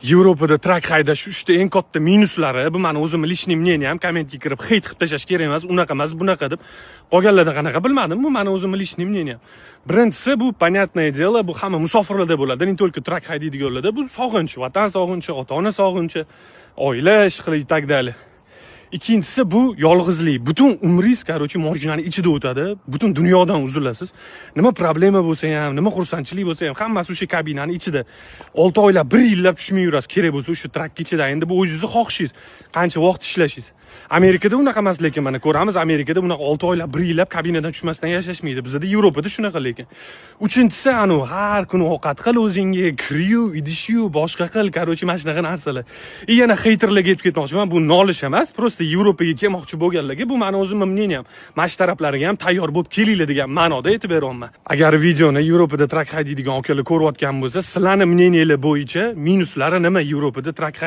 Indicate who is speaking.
Speaker 1: Yevropada truck haydash uchta eng katta minuslari. Bu mani o'zimni личный мнением. Kommentga kirib хейт qilib tashlash kerak emas, unaqa emas, bunaqa deb. Qolganlarda qanaqa, bilmadim, bu mani o'zimni личный мнением. Birinchisi, bu, понятное дело, bu hamma musofirlarda bo'ladi, не только truck haydaydiganlarda. Bu sog'inch, vatan sog'inchi, ota ona sog'inchi, oila ishqi и так далее. Ikkinchisi, bu yolg'izlik. Butun umringiz, короче, mashinani ichida o'tadi, butun dunyodan uzilasiz. Nima problema bo'lsa ham, nima xursandchilik bo'lsa ham, hammasi o'sha kabinani ichida. 6 oylab, bir yillab tushmay yurasiz kerak bo'lsa o'sha truck ichida. Endi bu o'zingizni xohishingiz, qancha vaqt ishlashingiz. Amerikada unaqa emas, lekin mana ko'ramiz, Amerikada bunaqa 6 oylab, bir yillab kabinadan tushmasdan yashashmaydi. Bizada, Yevropada shunaqa. Lekin uchinchisi, anavi har kuni ovqat qil o'zingga, kir yuv, idish yuv, boshqa qil, короче, mana shunaqa narsalar. И yana хейтер larga aytib ketmoqchiman, bu nolish emas, просто Yevropaga kelmoqchi bo'lganlarga, bu mani o'zimni мнением, mana shu taraflariga ham tayyor bo'lib kelinglar degan ma'noda aytib beryapman. Agar videoni Yevropada truck haydaydigan akalar ko'rayotgan bo'lsa, sizlarni мнения lar bo'yicha minuslari nima Yevropada truck?